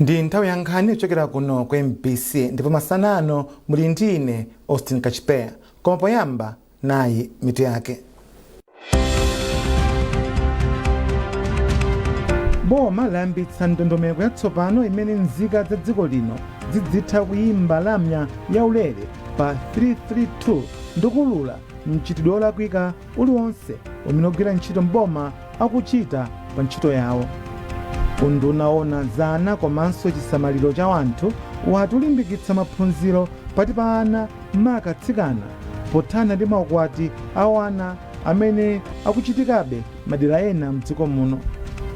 Ndi nthawi ya nkhani kuchokera kuno ku MBC, ndipo masana ano muli ndi ine Austin Kachipeya. Koma poyamba, nayi mitu yake. Boma layambitsa ndondomeko yatsopano imene nzika za dziko lino zidzitha kuyimba lamya yaulere pa 332 ndikuulula mchitidwe wolakwika uliwonse umene ogwira ntchito m'boma akuchita pa ntchito yawo. Unduna woona za ana komanso chisamaliro cha anthu wati ulimbikitsa maphunziro pakati pa ana, maka atsikana, pothana ndi maukwati a ana amene akuchitikabe madera ena mdziko muno.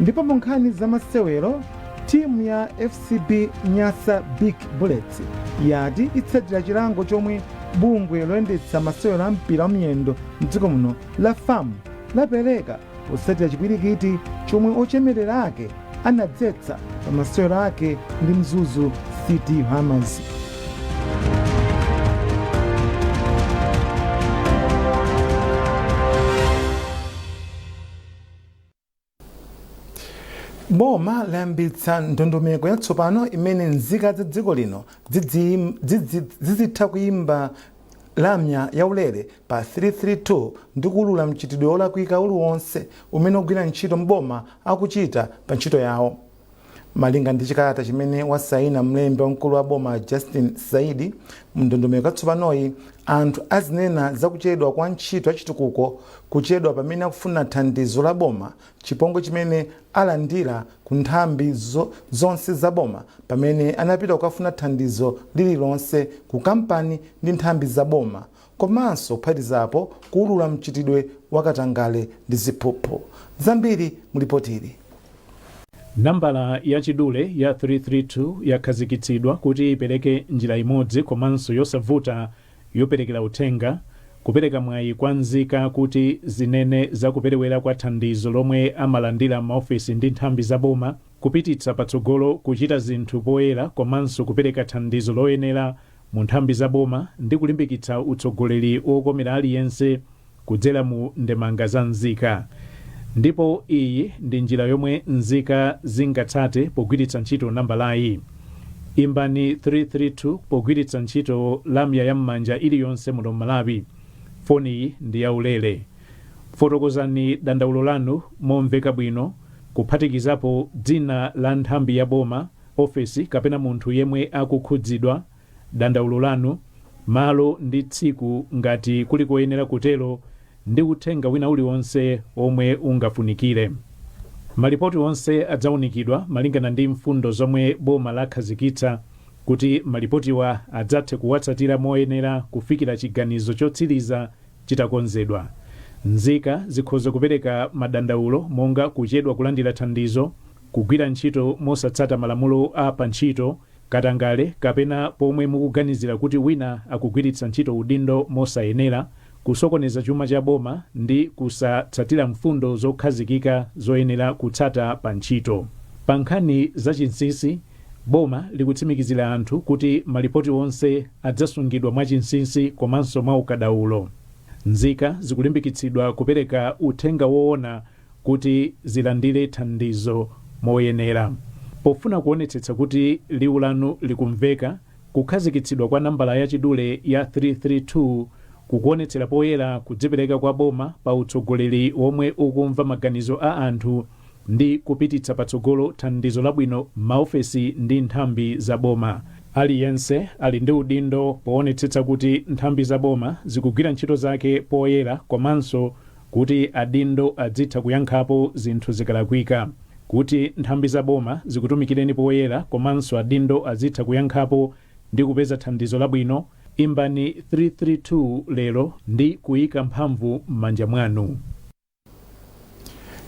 Ndipo mu nkhani za masewero, timu ya FCB Nyasa Big Bullets yati itsatira chilango chomwe bungwe loyendetsa masewero a mpira wa miyendo mdziko muno la FAM lapereka potsatira chipwirikiti chomwe ochemerera ake anadzetsa pa masewero ake ndi Mzuzu City Hammers. Boma layambitsa ndondomeko yatsopano imene nzika za dziko lino zizitha kuyimba lamya yaulere pa 332 ndi kuulula mchitidwe wolakwika uliwonse umene ogwira ntchito m'boma akuchita pa ntchito yawo. Malinga ndi chikalata chimene wasaina mlembi wamkulu wa boma Justin Saidi, mndondomeko yatsopanoyi anthu azinena za kuchedwa kwa ntchito yachitukuko, kuchedwa pamene akufuna thandizo la boma, chipongwe chimene alandira ku nthambi zonse za boma pamene anapita kukafuna thandizo lililonse ku kampani ndi nthambi za boma, komanso kuphatikizapo kuulula mchitidwe wa katangale ndi ziphuphu. Zambiri mu lipoti ili. Nambala yachidule ya 332 yakhazikitsidwa kuti ipereke njira imodzi komanso yosavuta yoperekera uthenga, kupereka mwayi kwa nzika kuti zinene za kuperewera kwa thandizo lomwe amalandira m'maofesi ndi nthambi za boma, kupititsa patsogolo kuchita zinthu poyera komanso kupereka thandizo loyenera mu nthambi za boma ndi kulimbikitsa utsogoleri wokomera aliyense kudzera mu ndemanga za nzika. Ndipo iyi ndi njira yomwe nzika zingatsate pogwiritsa ntchito nambalayi. Imbani 332 pogwiritsa ntchito lamya ya m'manja iliyonse muno m'Malawi. Foniyi ndi yaulere. Fotokozani dandaulo lanu momveka bwino, kuphatikizapo dzina la nthambi ya boma, ofesi kapena munthu yemwe akukhudzidwa, dandaulo lanu, malo ndi tsiku ngati kuli koyenera kutero, ndi uthenga wina uliwonse womwe ungafunikire. Malipoti onse adzaunikidwa malingana ndi mfundo zomwe boma lakhazikitsa kuti malipotiwa adzathe kuwatsatira moyenera kufikira chiganizo chotsiriza chitakonzedwa. Nzika zikhoza kupereka madandaulo monga kuchedwa kulandira thandizo, kugwira ntchito mosatsata malamulo a pantchito, katangale kapena pomwe mukuganizira kuti wina akugwiritsa ntchito udindo mosayenera, kusokoneza chuma cha boma ndi kusatsatira mfundo zokhazikika zoyenera kutsata pa ntchito. Pa nkhani za chinsinsi, boma likutsimikizira anthu kuti malipoti onse adzasungidwa mwachinsinsi komanso mwaukadaulo. Nzika zikulimbikitsidwa kupereka uthenga woona kuti zilandire thandizo moyenera. Pofuna kuonetsetsa kuti liwu lanu likumveka, kukhazikitsidwa kwa nambala yachidule ya 332 kukuonetsera poyera kudzipereka kwa boma pa utsogoleri womwe ukumva maganizo a anthu ndi kupititsa patsogolo thandizo labwino m'maofesi ndi nthambi za boma. Aliyense ali ndi udindo poonetsetsa kuti nthambi za boma zikugwira ntchito zake poyera komanso kuti adindo adzitha kuyankhapo zinthu zikalakwika. Kuti nthambi za boma zikutumikireni poyera komanso adindo azitha kuyankhapo ndi kupeza thandizo labwino, imbani 332 lero ndi kuyika mphamvu m'manja mwanu.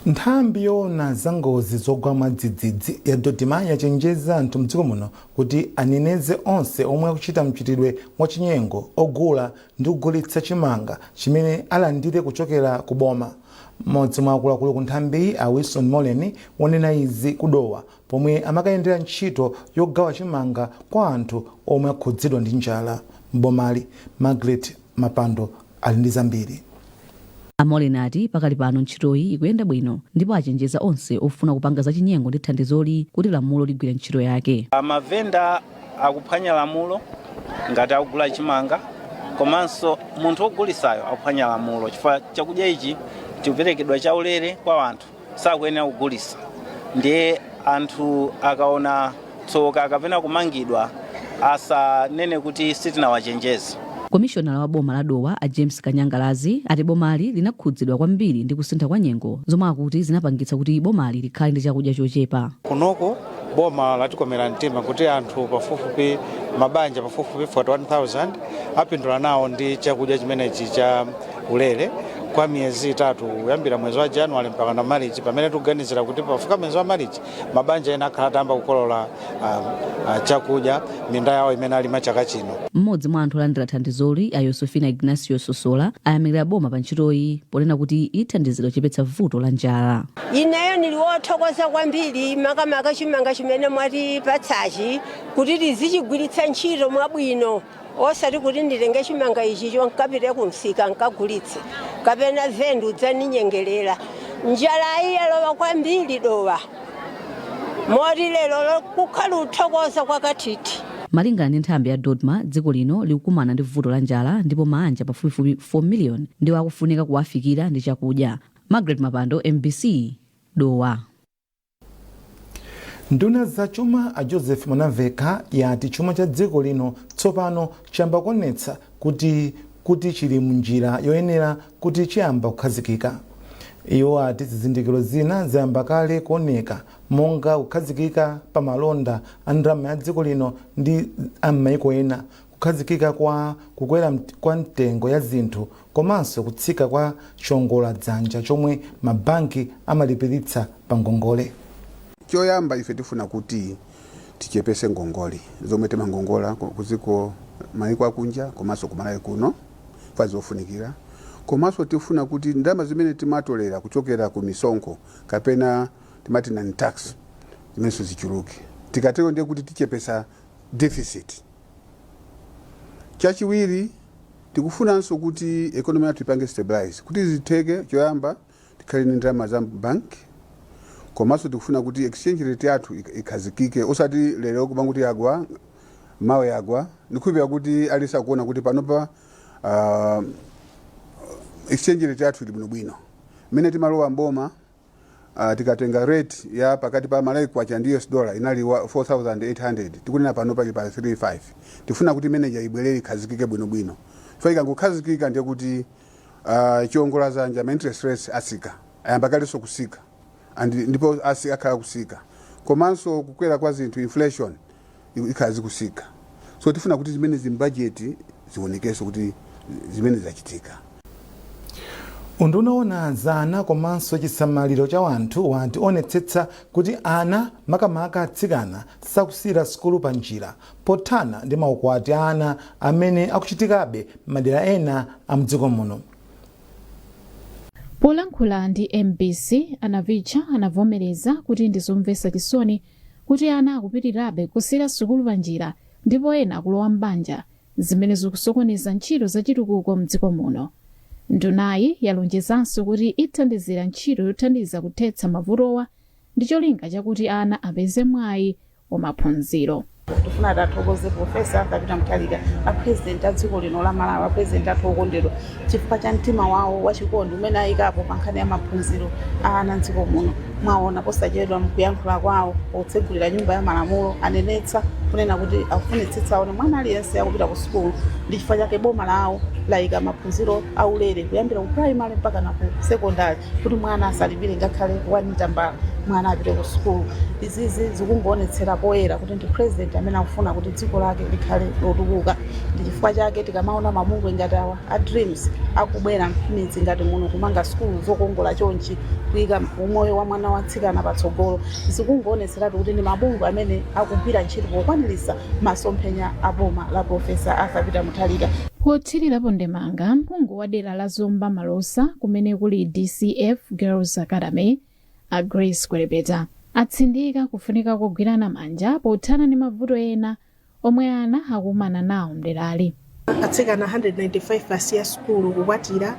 Nthambi yoona za ngozi zogwa mwadzidzidzi ya DoDMA yachenjeza anthu mdziko muno kuti aneneze onse omwe akuchita mchitidwe wachinyengo ogula ndi kugulitsa chimanga chimene alandire kuchokera ku boma. Mmodzi mwa akuluakulu ku nthambiyi, a Wilson Moleni, wanena izi ku Dowa pomwe amakayendera ntchito yogawa chimanga kwa anthu omwe akhudzidwa ndi njala m'bomali. Margaret Mapando ali ndi zambiri. A Moleni ati pakali pano ntchitoyi ikuyenda bwino ndipo achenjeza onse ofuna kupanga zachinyengo ndi thandizoli kuti lamulo ligwire ntchito yake. Mavenda akuphwanya lamulo ngati akugula chimanga, komanso munthu wogulisayo akuphwanya lamulo chifukwa chakudya ichi chikuperekedwa chaulere kwa anthu, sakuyenera kugulisa. Ndiye anthu akaona tsoka kapena kumangidwa, asanene kuti sitinawachenjeze. Komishonala wa boma la Dowa, a James Kanyangalazi, ati bomali linakhudzidwa kwambiri ndi kusintha kwa nyengo zomwe akuti zinapangitsa kuti bomali likhale ndi chakudya chochepa. Kunoko boma latikomera mtima kuti anthu pafupifupi, mabanja pafupifupi 41,000 apindula nawo ndi chakudya chimenechi cha ulere kwa miyezi 3, kuyambira mwezi wa January mpaka na Marichi, pamene tikuganizira kuti pafika mwezi wa Marichi mabanja ena akhala atayamba kukolola chakudya minda yawo imene alima chaka chino. Mmodzi mwa anthu olandira thandizoli, a Yosefina Ignacio Sosola, ayamikira boma pa ntchitoyi ponena kuti ithandizira kuchepetsa vuto la njala. Ineyo ndili wothokoza kwambiri, makamaka chimanga chimene mwatipatsachi, kuti tizichigwiritsa ntchito mwabwino, osati kuti nditenge chimanga ichicho nkapite kumsika nkagulitse kapena venda udzaninyengerera. Njalayi yalowa kwambiri Dowa, moti lero kukhala uthokoza kwakathithi. Malingana ndi nthambi ya DoDMA, dziko lino likukumana ndi vuto la njala ndipo maanja pafupifupi 4 million ndiwo akufunika kuwafikira ndi chakudya. Margaret Mapando, MBC, Dowa. Nduna zachuma a Joseph Mwanamvekha yati chuma cha dziko lino tsopano chiyamba kuonetsa kuti chili mnjira yoyenera kuti chiyamba kukhazikika. Iwo ati zizindikiro zina zayamba kale kuoneka, monga kukhazikika pa malonda a ndalama ya dziko lino ndi am'mayiko ena, kukhazikika kwa kukwera kwa mtengo ya zinthu, komanso kutsika kwa chiongola dzanja chomwe mabanki amalipiritsa pa ngongole. Choyamba, ife tifuna kuti tichepese ngongole zomwe timangongola kuziko maiko akunja komanso kumalawi kuno fa zofunikira. Komanso tifuna kuti ndalama zimene timatolera kuchokera ku misonkho kapena timati non tax zimenso zichuluke. Tikatero ndiye kuti tichepesa deficit. Chachiwiri, tikufunanso kuti economy yathu ipange stabilize. Kuti zitheke, choyamba tikhale ndi ndalama za bank, komanso tikufuna kuti exchange rate yathu ikhazikike, osati lero kupanga kuti yagwa, mawa yagwa. Ndikhulupirira kuti alisa kuona kuti panopa exchange rate yathu ili bwinobwino. Mmene timalowa mboma, tikatenga rate ya pakati pa Malawi kwacha ndi US dollar inali 4800, tikunena pano pali pa 35. Tifuna kuti imeneja ibwerere, ikhazikike bwinobwino. Chifukwa ikangokhazikika ndiye kuti chiongola zanja, ma interest rates asika, ayamba kalenso kusika and ndipo akhala kusika, komanso kukwera kwa zinthu, inflation, ikhala zikusika. So tifuna kuti zimene zimbajeti zionekenso kuti zimene zachitika. Unduna owona za ana komanso chisamaliro cha wanthu wati onetsetsa kuti ana, makamaka atsikana, sakusiyira sukulu pa njira pothana ndi maukwati a ana amene akuchitikabe madera ena a mdziko muno. Polankhula ndi MBC, a Navicha anavomereza kuti ndizomvetsa chisoni kuti ana akupitirirabe kusiyira sukulu pa njira ndipo ena akulowa m'banja, zimene zikusokoneza ntchito zachitukuko mdziko muno. Ndunayi yalonjezanso kuti ithandizira ntchito yothandiza kuthetsa mavutowa ndi cholinga chakuti ana apeze mwayi wamaphunziro. Tifuna tathokoze Professor Arthur Peter Mutharika, a President a dziko lino la Malawi, a President athu okondedwa, chifukwa cha mtima wawo wachikondi umene ayikapo pa nkhani ya maphunziro a ana mdziko muno. Mwaona posachedwa mkuyankhula kwawo potsegulira Nyumba ya Malamulo, anenetsa kunena kuti akufunitsitsa aone mwana aliyense akupita ku sukulu, ndi chifukwa chake boma lawo layika maphunziro aulere kuyambira ku primary mpaka na ku secondary, kuti mwana asalipire ngakhale 1 tambala, mwana apite ku sukulu. Izizi zikungoonetsera poyera kuti ndi President amene akufuna kuti dziko lake likhale lotukuka. Ndi chifukwa chake tikamaona mabungwe ngati awa a Dreams akubwera m'midzi ngati muno kumanga sukulu zokongola chonchi, kuyika umoyo wa mwana watsikana patsogolo, zikungoonetseratu kuti ndi mabungwe amene akugwira ntchito pokwaniritsa masomphenya a boma la Professor Arthur Peter Mutharika. Pothirirapo ndemanga, mphungu wa dera la Zomba Malosa kumene kuli DCF Girls Academy, a Grace Kwelepeta, atsindika kufunika kugwirana manja pothana ndi mavuto ena omwe ana akukumana nawo mderali. Atsikana 195 asiya sukulu, kukwatira.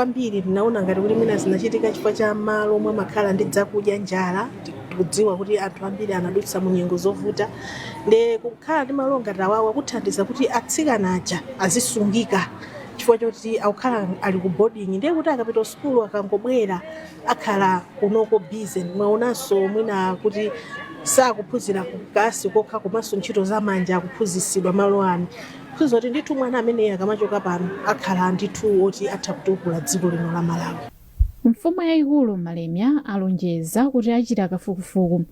Kwambiri tinaona ngati kuti mwina zinachitika chifukwa cha malo omwe amakhala ndi zakudya, njala. Tikudziwa kuti anthu ambiri anadutsa mu nyengo zovuta, ndi kukhala ndi malo ngati awawa kuthandiza kuti atsikana aja azisungika, chifukwa choti akukhala ali ku boarding, ndiye kuti akapita sukulu akangobwera akhala kunoko busy. Mwaonanso mwina kuti sakuphunzira ku kalasi kokha, komanso ntchito zamanja akuphunzitsidwa malo ano, kuphunzira kuti ndithu mwana ameneyi akamachoka pano akhala ndithu oti atha kutukula dziko lino la Malawi. Mfumu yayikulu Malemia alonjeza kuti achita kafukufuku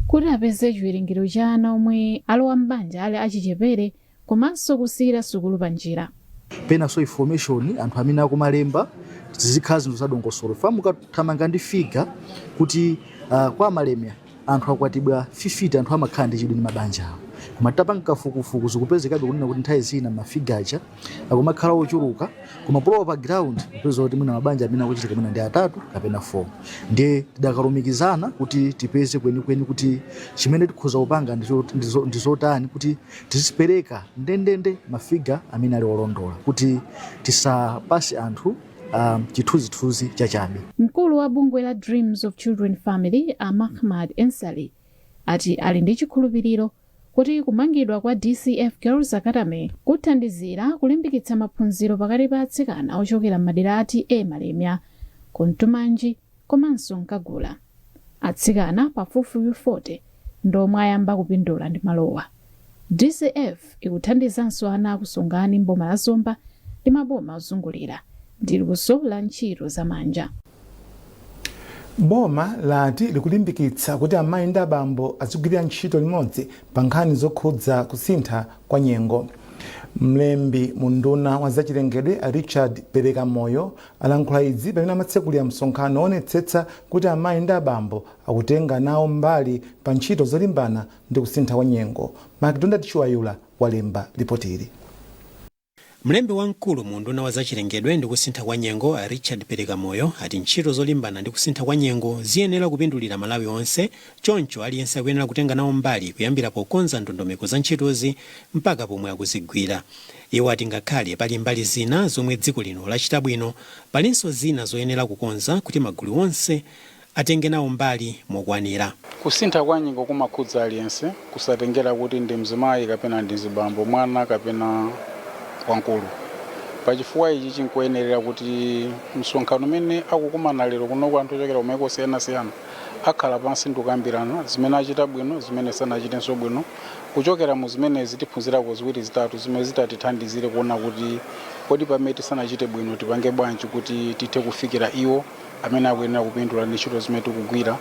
kuti apeze chiwerengero cha ana omwe alowa m'banja ali achichepere komanso kusiyira sukulu pa njira. Penanso information anthu amene akumalemba zizikhala zinthu zadongosolo. Fa mukathamanga ndi figure kuti kwa Malemia anthu akwatibwa 50, anthu amakhala ndi chidwi ndi mabanja awo, koma tapanga kafukufuku zikupezekabe kunena kuti nthawi zina ma figure aja akumakhala ochuluka, koma polowa pa ground kupeza kuti mwina mabanja amene akuchitika mwina ndi atatu kapena 4. Ndiye tidakalumikizana kuti tipeze kwenikweni kuti chimene tikhoza kupanga ndizotani kuti tizipereka ndendende ma figure amene ali olondola, kuti tisapase anthu chithunzithunzi chachabe. Mkulu wa bungwe la Dreams of Children Family, a Mahmad Ensali, ati ali ndi chikhulupiriro kuti kumangidwa kwa DCF Girls Academy kuthandizira kulimbikitsa maphunziro pakati pa atsikana ochokera m'madera ati a Malemia, Kuntumanji komanso Nkagula. Atsikana pafupifupi 40 ndomwe ayamba kupindula ndi malowa. DCF ikuthandizanso ana akusungani mboma la Zomba ndi maboma ozungulira ndi luso la ntchito zamanja. Boma lati likulimbikitsa kuti amayi ndi abambo azigwirira ntchito limodzi pa nkhani zokhudza kusintha kwa nyengo. Mlembi mu unduna wa zachilengedwe, a Richard Perekamoyo, alankhula izi pamene amatsekulira msonkhano woonetsetsa kuti amayi ndi abambo akutenga nawo mbali pa ntchito zolimbana ndi kusintha kwa nyengo. Macdonald Chiwayula walemba ripoti ili. Mlembi wamkulu mu unduna wa zachilengedwe ndi kusintha kwa nyengo, a Richard Perekamoyo, ati ntchito zolimbana ndi kusintha kwa nyengo ziyenera kupindulira Malawi onse, choncho aliyense akuyenera kutenga nawo mbali kuyambira pokonza ndondomeko za ntchitozi mpaka pomwe akuzigwira. Iwo ati ngakhale pali mbali zina zomwe dziko lino lachita bwino, palinso zina zoyenera kukonza kuti magulu onse atenge nawo mbali mokwanira. Kusintha kwa nyengo kumakhudza aliyense, kusatengera kuti ndi mzimayi kapena ndi mzibambo, mwana kapena wamkulu. Pachifukwa ichi chinkuyenerera kuti msonkhano umene akukumana lero kunoko anthu ochokera kumaiko osiyanasiyana akhala pansi ndikukambirana zimene achita bwino, zimene sanachitenso bwino. Kuchokera mu zimenezi tiphunzirako ziwiri zitatu zimene zitatithandizire kuona kuti kodi pamene tisanachite bwino tipange bwanji kuti tithe kufikira iwo amene akuyenera kupindula ndi ntchito zimene tikugwira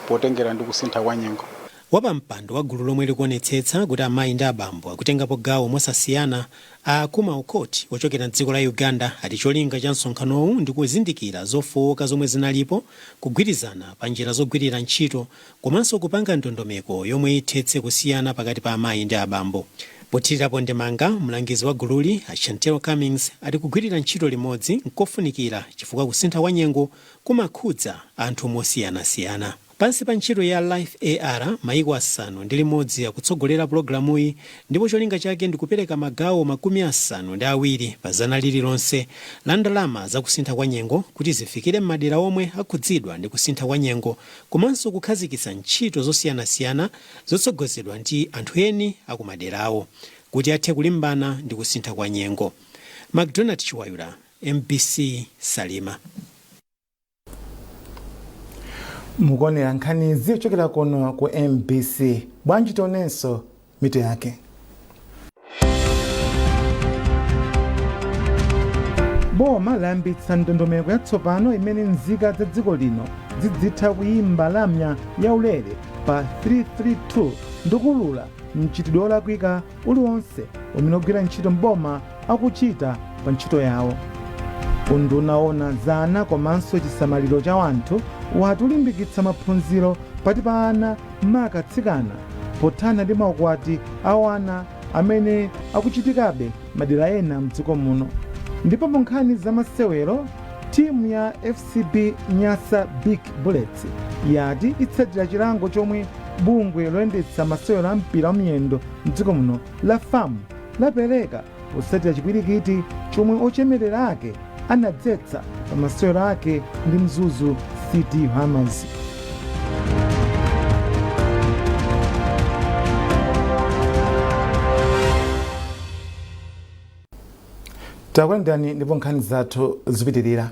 potengera ndi kusintha kwa nyengo. Wapampando wa gulu lomwe likuonetsetsa kuti amayi ndi abambo akutengapo gawo mosasiyana, a Kuma Okot ochokera mdziko la Uganda, ati cholinga cha msonkhanowu ndi kuzindikira zofowoka zomwe zinalipo, kugwirizana pa njira zogwirira ntchito komanso kupanga ndondomeko yomwe ithetse kusiyana pakati pa amayi ndi abambo. Pothirirapo ndemanga, mlangizi wa gululi, a Chantel Cummings, ati kugwirira ntchito limodzi nkofunikira chifukwa kusintha kwa nyengo kumakhudza anthu mosiyanasiyana. Pansi pa ntchito ya Life AR, maiko 6 akutsogolera pulogalamuyi, ndipo cholinga chake ndikupereka magawo 70 pa zana lililonse la ndalama zakusintha kwa nyengo kuti zifikire m'madera omwe akhudzidwa ndi kusintha kwa nyengo, komanso kukhazikitsa ntchito zosiyanasiyana zotsogozedwa ndi anthu eni akumaderawo kuti athe kulimbana ndi kusintha kwa nyengo. Macdonald Chiwayula, MBC, Salima. Mukuonera nkhanizi kuchokera kuno ku MBC. Bwanji tionenso mitu yake. Boma layambitsa ndondomeko yatsopano imene nzika za dziko lino zidzitha kuyimba lamya yaulere pa 332 ndikulula mchitidwe wolakwika uliwonse umene ogwira ntchito mboma akuchita pa ntchito yawo. Unduna owona za ana komanso chisamaliro cha anthu wati ulimbikitsa maphunziro pakati pa ana, maka atsikana, pothana ndi maukwati a ana amene akuchitikabe madera ena mdziko muno. Ndipo mu nkhani za masewero, timu ya FCB Nyasa Big Bullets yati itsatira chilango chomwe bungwe loyendetsa masewero a mpira wa miyendo mdziko muno la FAM lapereka potsatira chipwirikiti chomwe ochemerera ake Anadzetsa pa masewero ake ndi Mzuzu City Hammers. Takulandirani ndipo nkhani zathu zipitirira.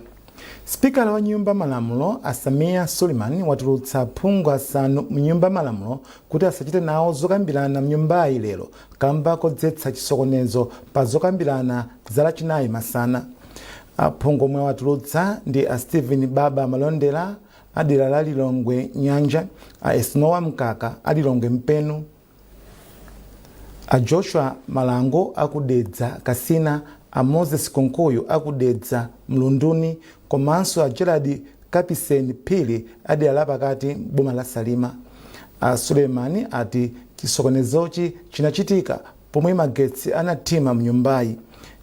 Spikala wa Nyumba Malamulo a Sameer Suleman watulutsa aphungu asanu mnyumba malamulo kuti asachite nawo zokambirana mnyumbayi lero kamba kodzetsa chisokonezo pa zokambirana za Lachinayi masana. Aphungu omwe watulutsa ndi a Stephen Baba Malondera adera la Lilongwe Nyanja, a Esnowa Mkaka a Lilongwe Mpenu, a Joshua Malango akudedza Kasina, a Moses Kunkuyu akudedza Mlunduni, komanso a Gerald Kapiseni Phiri adera lapakati boma la Salima. A Sulemani ati chisokonezochi chinachitika pomwe magetsi anathima mnyumbayi.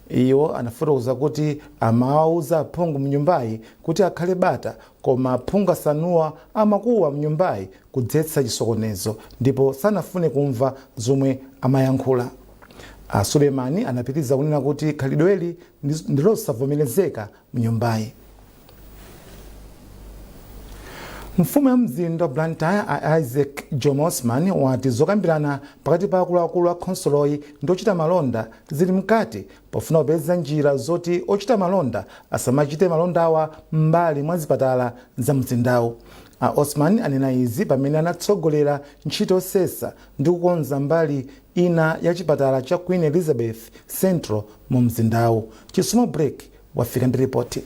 Iwo anafotokoza kuti amawauza aphungu mnyumbayi kuti akhale bata, koma aphungu asanuwa amakuwa mnyumbayi kudzetsa chisokonezo ndipo sanafune kumva zomwe amayankhula. A Sulemani anapitiriza kunena kuti khalidweli ndilosavomerezeka mnyumbayi. Mfumu ya mzinda wa Blantyre a Isaac Jomo Osman wati zokambirana pakati pa akuluakulu a khonsoloyi ndi ochita malonda zili mkati pofuna kupeza njira zoti ochita malonda asamachite malondawa m'mbali mwa zipatala za mzindawu. A Osman anena izi pamene anatsogolera ntchito yosesa ndi kukonza mbali ina ya chipatala cha Queen Elizabeth Central mu mzindawu. Chisomo Break wafika ndi ripoti.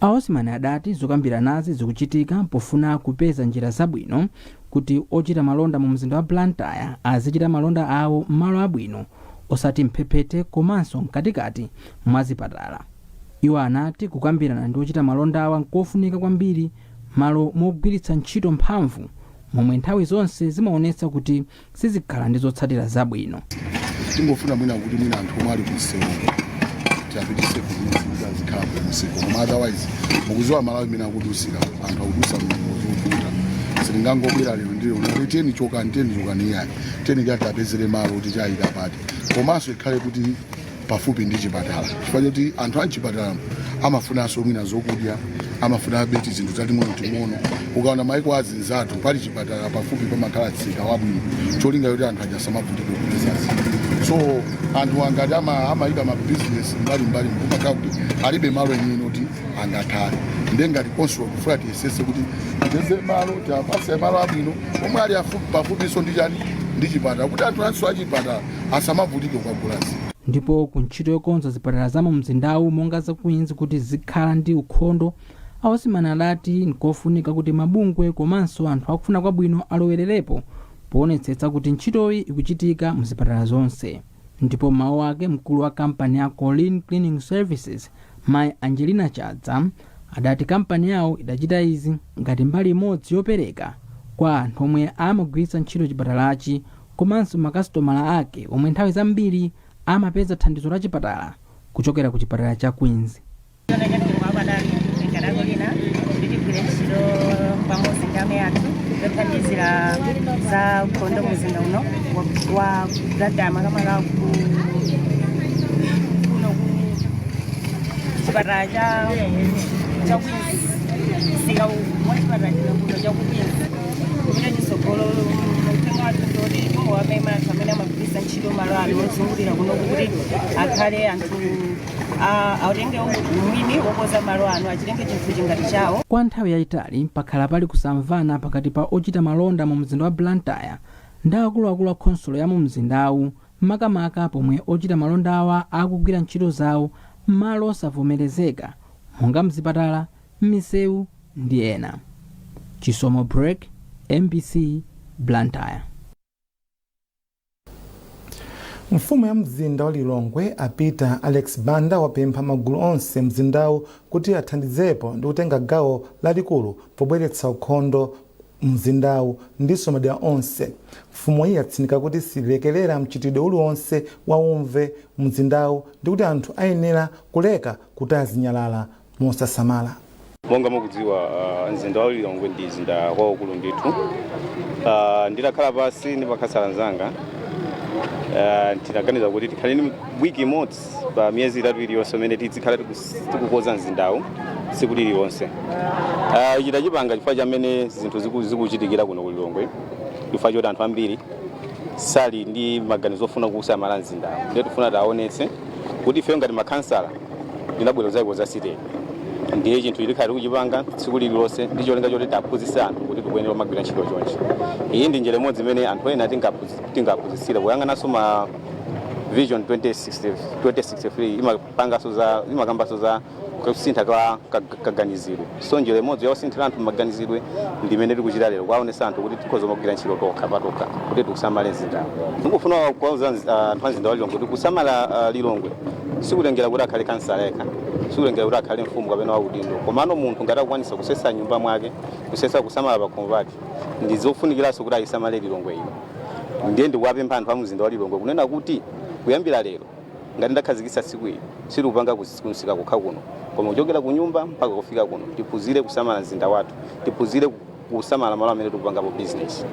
A Osman adati zokambiranazi zikuchitika pofuna kupeza njira zabwino kuti ochita malonda mu mzinda wa Blantyre azichita malonda awo m'malo abwino, osati mphepete komanso mkatikati mwa zipatala. Iwo anati kukambirana ndi ochita malondawa nkofunika kwambiri malo mogwiritsa ntchito mphamvu, momwe nthawi zonse zimaonetsa kuti sizikhala ndi zotsatira zabwino. Tingofuna mwina kuti mwina anthu omwe ali kumsewu tiapitise kumudzi kuti azikhala kumsiko, koma otherwise mukuziwa Malawi imene akudusira, anthu akudusa mnyengo zovuta. Sitingangobwera lero ndi lero kuti tiyeni chokani, tiyeni chokani, iyayi. Tiyeni kati apezere malo kuti tiyayika pati, komanso ikhale kuti pafupi ndi chipatala, chifukwa choti anthu a mchipatala amafunanso mwina zokudya, amafuna beti zinthu tating'ono ting'ono. Ukaona maiko azinzathu, pali chipatala pafupi pamakhala tsika wabwino, cholinga choti anthu aja asamavutike kupeza zinthu. So anthu angati amayika mabizinesi mbalimbali, kumakhala kuti alibe malo enieni oti angakhale. Ndiye ngati council kufuna tiyesese kuti tipeze malo, tiapase malo abwino omwe ali pafupiso ndi chani, ndi chipatala, kuti anthu anso achipatala asamavutike kukagula zinthu. Ndipo ku ntchito yokonza zipatala za mu mzindawu monga za Queens kuti zikhala ndi ukhondo, a Osman adati nkofunika kuti mabungwe komanso anthu akufuna kwabwino alowererepo poonetsetsa kuti ntchitoyi ikuchitika mu zipatala zonse. Ndipo mawu ake, mkulu wa kampani ya Colleen Cleaning Services, Mayi Angelina Chadza, adati kampani yawo idachita izi ngati mbali imodzi yopereka kwa anthu omwe amagwiritsa ntchito chipatalachi komanso makasitomala ake omwe nthawi zambiri amapeza thandizo la chipatala kuchokera ku chipatala cha Queens. Chona cha mtengo wapatali ngalako lina kuti tigwire ntchito pamodzi ndi ame athu yothandizira za ukhondo mumzinda uno wa Blantyre, makamaka kuno ku chipatala cha Queens, msika wa chipatala chino kuno cha ku Queens. Kupita chitsogolo, uthenga wathu ndoti tingowamema anthu amene amagwiritsa ntchito malo ano ozungulira kuno kuti akhale anthu autenge umwini wokonza malo ano, achitenge chinthu chingati chawo. Kwa nthawi yayitali pakhala pali kusamvana pakati pa ochita malonda mu mzinda wa Blantyre ndi akuluakulu a khonsolo ya mu mzindawu, makamaka pomwe ochita malondawa akugwira ntchito zawo m'malo osavomerezeka monga mzipatala, m'misewu ndi ena. Chisomo Break, MBC, Blantyre. Mfumu ya mzinda wa Lilongwe a Peter Alex Banda wapempha magulu onse mzindawu kuti athandizepo ndi kutenga gawo lalikulu pobweretsa ukhondo mzindawu ndiso madera onse. Mfumuyi yatsindika kuti silekerera mchitidwe uliwonse wa umve mzindawu ndi kuti anthu ayenera kuleka kutaya zinyalala mosasamala. Monga mukudziwa, mzinda wa Lilongwe ndi mzinda waukulu ndithu. Nditakhala pasi ndi makhansala anzanga, Tinaganiza kuti tikhale ndi wiki imodzi pa miyezi 3 iliyonse imene tizikhala tikukonza mzindawu tsiku lililonse. Ichi tachipanga chifukwa chamene zinthu zikuchitikira kuno ku Lilongwe, chifukwa choti anthu ambiri sali ndi maganizo ofuna kusamala mzindawu. Ndiye tifuna taonetse kuti ifeyo ngati makhansala tinabwera kuzayikonza city, ndiye chinthu tikhale tikuchipanga tsiku lililonse ndi cholinga choti taphunzitse anthu kuti tikuyenera kumagwira ntchito chonchi. Iyi ndi njira imodzi imene anthu ena tingaphunzitsire kuyang'ananso ma Vision 2060, 2063 imapanganso za, imakambanso za kusintha kwa kaganizidwe. So njira imodzi yosinthira anthu maganizidwe ndi imene tikuchita lero, kuwaonetsa anthu kuti tikhoza kumagwira ntchito tokha patokha kuti tikusamale mzindawu. Tikufuna kuwauza anthu a mzinda wa Lilongwe kuti kusamala Lilongwe sikutengera kuti akhale kansala yekha, sikutengera kuti akhale mfumu kapena waudindo, komano munthu ngati akukwanisa kusesa nyumba mwake, kusesa, kusamala pakhomo pake, ndi zofunikiranso kuti ayisamale Lilongwe ino. Ndiye ndikuwapempha anthu a mzinda wa Lilongwe kunena kuti kuyambira lero, ngati ndakhazikitsa tsiku ili, sitikupanga kumsika kokha kuno, koma kuchokera ku nyumba mpaka kufika kuno, tiphunzire kusamala mzinda wathu, tiphunzire kusamala malo amene tikupangapo business.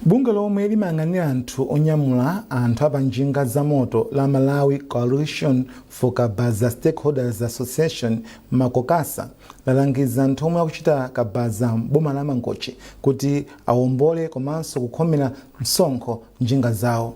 Bungwe lomwe limayang'anira anthu onyamula anthu apanjinga za moto la Malawi Coalition for Kabaza Stakeholders Association, MACOKASA, lalangiza anthu omwe akuchita kabaza m'boma la Mangochi kuti awombole komanso kukhomera msonkho njinga zawo.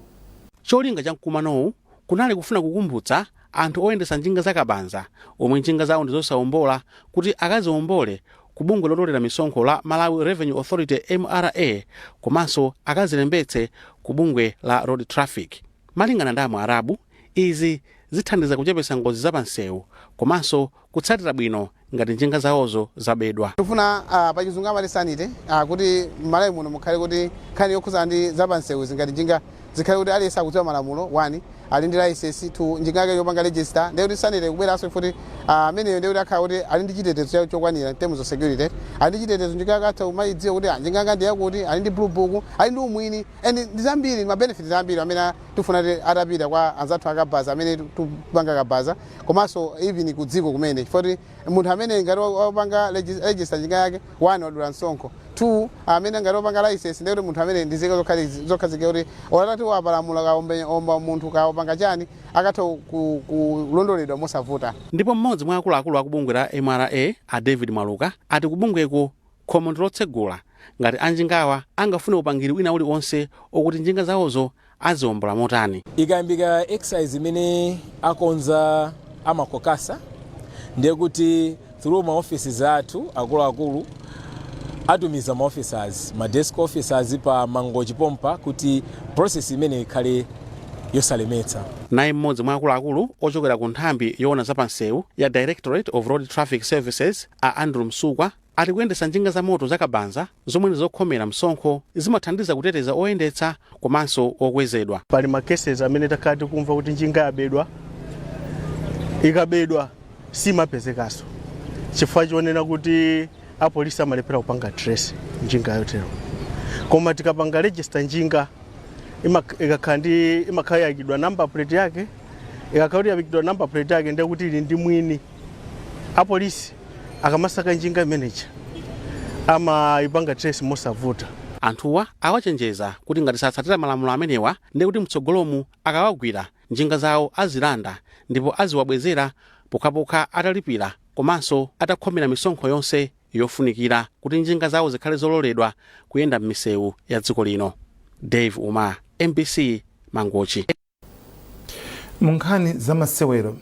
Cholinga cha mkumanowu kunali kufuna kukumbutsa anthu oyendetsa njinga za kabaza omwe njinga zawo ndi zosawombola kuti akaziwombole ku bungwe lotolera misonkho la Malawi Revenue Authority, MRA, komanso akazilembetse ku bungwe la Road Traffic. Malingana ndi Amwarabu, izi zithandiza kuchepetsa ngozi zapamsewu komanso kutsatira bwino ngati njinga zawozo zabedwa. Tikufuna pachizungu amati sanity, kuti m'Malawi muno mukhale kuti nkhani yokhuzana ndi zapansewuzi ngati njinga zikhale kuti aliyense akudziwa malamulo. 1, ali ndi license; 2, njinga yake yopanga register. Ndiye kuti sanity kubweranso futi ameneyo, ndiye kuti akhala kuti ali ndi chitetezo chokwanira in terms of security, ali ndi chitetezo, njinga yake atha kumayidziwa kuti njinga yanga ndi yakuti, ali ndi blue book, ali ndi umwini, and ndi zambiri, ma benefits ambiri amene tifuna kuti atapita kwa anzathu akabaza amene tikupanga kabaza, komanso even ku dziko kumene, chifukwa kuti munthu amene ngati wapanga register njinga yake, 1, wadula msonkho; 2, amene ngati wapanga license, ndiye kuti munthu amene ndi zika zokhazikika kuti atati wapalamula, kaomba munthu, kaopanga chani, akatha kulondoledwa mosavuta. Ndipo mmodzi mwa akuluakulu aku bungwe la MRA, a David Mwaluka, ati kubungweko khomo ndi lotsegula ngati anjingawa angafune upangiri wina uliwonse okuti njinga zawozo aziwombola motani. Ikayambika exercise imene akonza a MACOKASA, ndiye kuti through ma offices athu akuluakulu atumiza ma officers, ma desk officers pa Mangochi pompa kuti process imene ikhale yosalemetsa. Naye mmodzi mwa akuluakulu ochokera ku nthambi yoona zapansewu ya Directorate of Road Traffic Services, a Andrew Msukwa, ati kuyendetsa njinga za moto zakabaza zomwe ndi zokhomera msonkho zimathandiza kuteteza oyendetsa komanso okwezedwa. Pali ma cases amene takhala tikumva kuti njinga yabedwa, ikabedwa simapezekanso chifukwa chonena kuti apolisi amalephera kupanga trace njinga yotero. Koma tikapanga register njinga, ikakhala ndi imakhala yayikidwa number plate yake. Ikakhala kuti yayikidwa number plate yake, ndiye kuti ili ndi mwini. Apolisi akamasaka njinga imeneja amayipanga trace mosavuta. Anthuwa awachenjeza kuti ngati satsatira malamulo amenewa, ndiye kuti mtsogolomu akawagwira, njinga zawo azilanda ndipo aziwabwezera pokhapokha atalipira komanso atakhomera misonkho yonse yofunikira kuti njinga zawo zikhale zololedwa kuyenda m'misewu ya dziko lino. Dave Uma, MBC, Mangochi. Mu nkhani za masewero,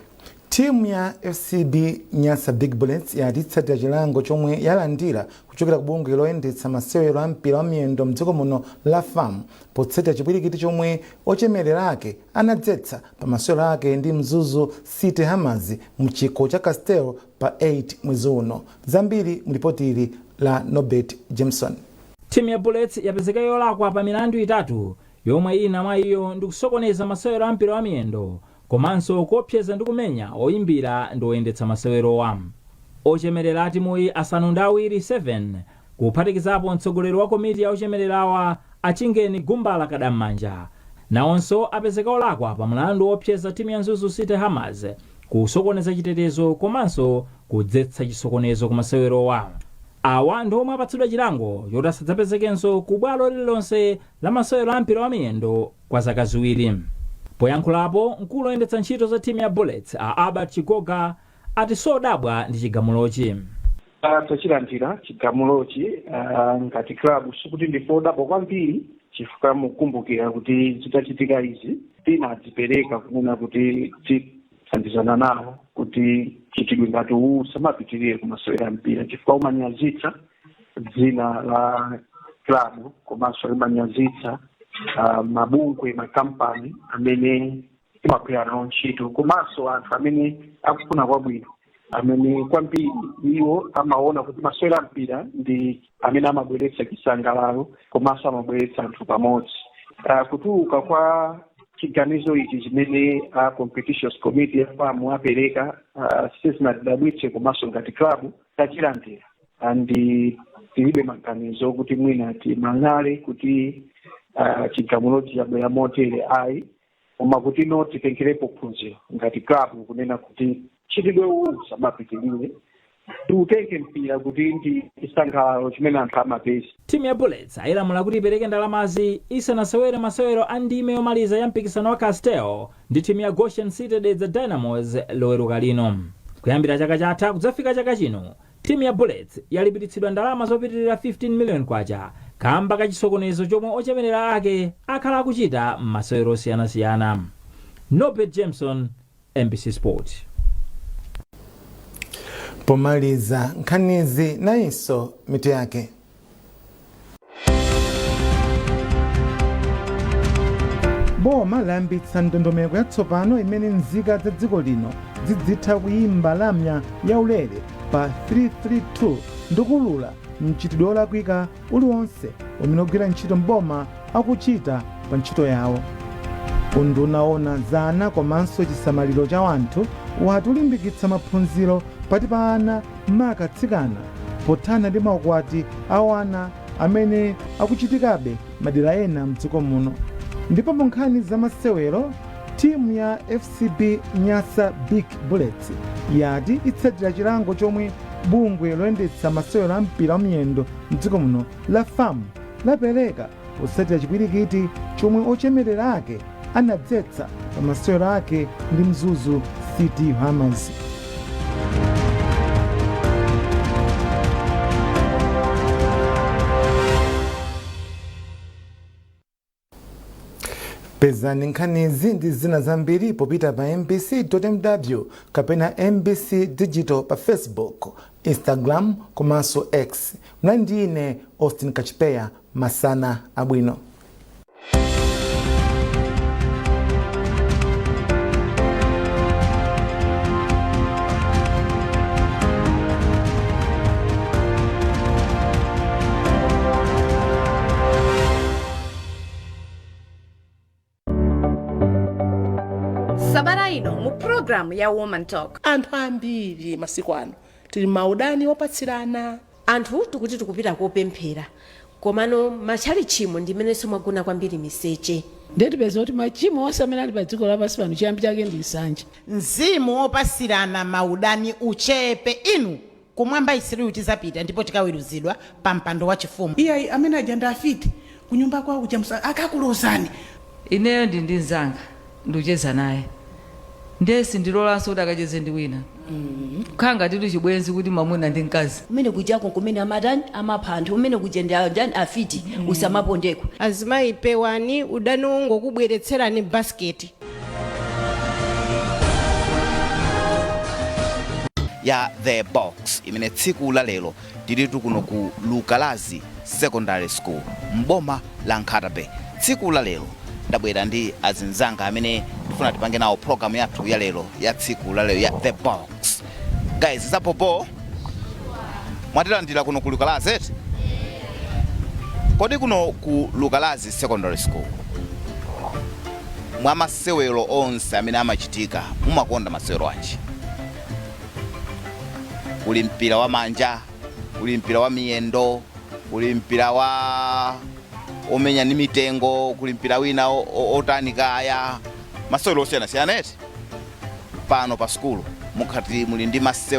timu ya FCB Nyasa Big Bullets yati itsatira chilango chomwe yalandira kuchokera ku bungwe loyendetsa masewero a mpira wa miyendo mdziko muno la FAM, potsatira chipwirikiti chomwe ochemerera ake anadzetsa pa masewero ake ndi Mzuzu City Hammers mchikho cha Castel pa 8 mwezi uno. Zambiri mu ripoti ili la Norbert Jameson. Timu ya Bullets yapezeka yolakwa pa milandu itatu, yomwe ina mwa iyo ndikusokoneza masewero a mpira wa miyendo komanso kuopseza ndi kumenya oyimbira ndi oyendetsa masewerowa. Ochemerera a timuyi 7, 7, kuphatikizapo mtsogoleri wa komiti ya ochemererawa, Achingeni Gumbala Kadam'manja, nawonso apezeka olakwa pa mlandu woopseza timu ya Mzuzu City Hammers, kusokoneza chitetezo komanso kudzetsa chisokonezo ku masewerowa. Awa ndi omwe apatsidwa chilango choti asadzapezekenso ku bwalo lililonse la masewero a mpira wa miyendo kwa zaka 2. Poyankhulapo, mkulu oyendetsa ntchito za timu ya Bullets a Albert Chigoga ati sodabwa ndi chigamulochi. Tachilandira chigamulochi ngati club, sikuti ndife odabwa kwambiri chifukwa mukumbukira kuti zitachitika izi tinadzipereka kunena kuti tithandizana nawo kuti chitidwe ngati uwu usamapitirire kumasewera mpira, chifukwa umanyazitsa dzina la club komanso limanyazitsa mabungwe, makampani amene timagwira nawo ntchito, komanso anthu amene akufuna kwabwino, amene kwambiri iwo amaona kuti masewera mpira ndi amene amabweretsa chisangalalo komanso amabweretsa anthu pamodzi. Kutuluka kwa chiganizo ichi chimene a competitions committee ya FAM apereka sizinatidabwitse, komanso ngati club tachilandira and tilibe maganizo kuti mwina timang'ale kuti chigamulochi chabwera motere, ayi, koma kuti no, titengerepo phunziro ngati club kunena kuti chitidwe uwu usamapitirire, tiutenge mpira kuti ndi chisangalalo chimene anthu amapeza. Timu ya Bullets ayilamula kuti ipereke ndalamazi isanasewere masewero a ndime yomaliza ya mpikisano wa Castel ndi timu ya Goshen City Dedza Dynamos Loweruka lino. Kuyambira chaka chatha kudzafika chaka chino, timu ya Bullets yalipiritsidwa ndalama zopitirira 15 million kwacha kamba kachisokonezo chomwe ochemerera ake akhala akuchita m'masewero osiyanasiyana. Norbert Jameson, MBC Sport. Pomaliza nkhanizi, nayinso mitu yake. Boma layambitsa ndondomeko yatsopano imene nzika za dziko lino zidzitha kuyimba lamya yaulere pa 332 ndikulula mchitidwe wolakwika uliwonse umene ogwira ntchito mboma akuchita pa ntchito yawo. Unduna owona za ana komanso chisamaliro cha anthu wati ulimbikitsa maphunziro pakati pa ana, maka atsikana, pothana ndi maukwati a ana amene akuchitikabe madera ena mdziko muno. Ndipo mu nkhani za masewero, timu ya FCB Nyasa Big Bullets yati itsatira chilango chomwe bungwe loyendetsa masewero a mpira wa miyendo mdziko muno la FAM lapereka potsatira chipwirikiti chomwe ochemerera ake anadzetsa pa masewero ake ndi Mzuzu City Hammers. Pezani nkhanizi ndi zina zambiri popita pa mbc.mw kapena MBC Digital pa Facebook, Instagram komanso X. Mnali ndi ine Austin Kachipeya. Masana abwino. Sabata ino mu programu ya Woman Talk. Anthu ambiri masiku ano tili maudani opatsirana. Anthu tikuti tikupita kopemphera, komano matchalitchimo ndimenenso mwagona kwambiri miseche. Ndiye tipeza kuti machimo onse amene ali pa dziko lapansi pano, chiyambi chake ndi nsanje. Mzimu wopasirana maudani uchepe. Inu kumwamba isiriyu tizapita ndipo tikaweruzidwa pa mpando wachifumu. Iyayi, amene aja ndi afiti, kunyumba kwawo kuja akakulozani. Ineyo ndi ndi mzanga, ndikucheza naye, ndiye sindilolanso kuti akacheze ndi wina, kukhala ngati tili chibwenzi kuti mwamuna ndi mkazi. Kumene kujako kumene amatani, amapha anthu kumene kuja ndi ndani, afiti, usamapondeko. Azimayi, pewani udani wongokubweretserani basiketi. Ya The Box imene tsiku la lero tilitu kuno ku Lukalazi Secondary School mboma la Nkhata Bay. Tsiku la lero ndabwera ndi azinzanga amene ndifuna tipange nawo program yathu ya lero, ya tsiku la lero ya The Box. Guys, zapopo mwatilandira kuno ku Lukalazi eti? Kodi kuno ku Lukalazi Secondary School, mwa masewero onse amene amachitika, mumakonda masewero anji? Kuli mpira wa manja, kuli mpira wa miyendo, kuli mpira wa omenya ndi mitengo, kuli mpira wina otani kaya, masewero osiyanasiyana eti? Pano pa sukulu mukhati muli ndi masewero